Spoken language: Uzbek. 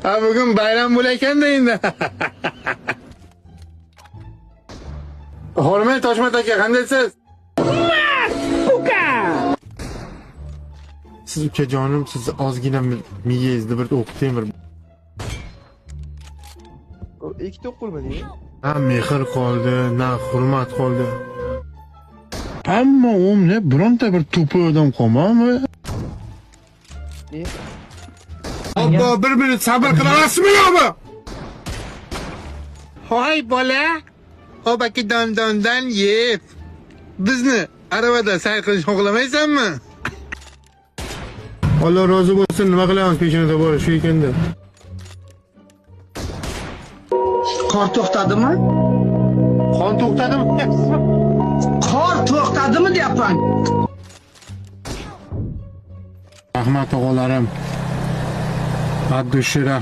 Ha, bugun bayram bo'lar-ekanda endi. Hormang, Toshmat aka, qandaysiz? Siz, ukajonim, sizni ozgina miyangizni bir o'qitaymi? Ikkita o'q qo'ymadi. Na mehr qoldi, na hurmat qoldi. Hamma o'mni bironta bir to'pi odam qolmami? Ne? Obbo, bir minut sabr qila olasizmi, yo'qmi? Hoy bola, obaki don-dondan yeb. Bizni aravada sayr qilishni xohlamaysanmi? Alloh rozi bo'lsin, nima qilamiz, peshonada bor shu ekanda. Qor to'xtadimi? Qon to'xtadimi? Qor to'xtadimi deyapman. Rahmat, o'g'allarim. От души rahmat.